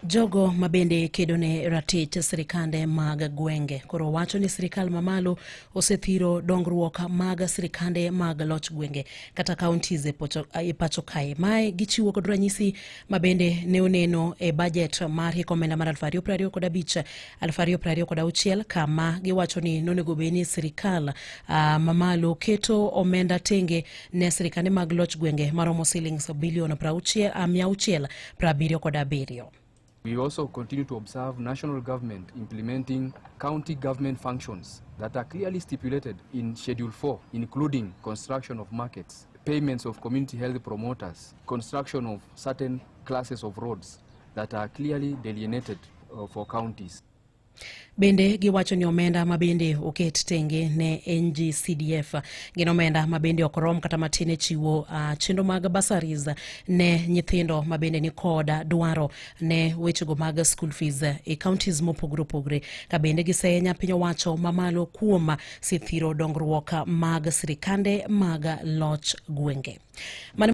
Jogo mabende kedo ne ratich sirikande mag gwenge koro wacho ni sirikal mamalo osethiro dongruok mag sirikande mag loch gwenge kata counties e pacho kae. Mae gichiwo kod ranyisi mabende ne oneno e budget mar hik omenda mar 2025 2026 kama giwacho ni nonego bed ni sirikal mamalo keto omenda tenge ne sirikande mag loch gwenge maromo silings bilion 677. We also continue to observe national government implementing county government functions that are clearly stipulated in Schedule 4, including construction of markets, payments of community health promoters, construction of certain classes of roads that are clearly delineated for counties. Bende giwacho ni omenda ma bende oket tenge ne NGCDF gin omenda ma bende ok rom kata matin e chiwo chenro mag bursaries ne nyithindo ma bende ni kod dwaro ne wechego mag school fees e counties mopogore opogore, ka bende gisenya piny owacho mamalo kuom sithiro dongruok mag sirikande mag loch gwenge. Mano.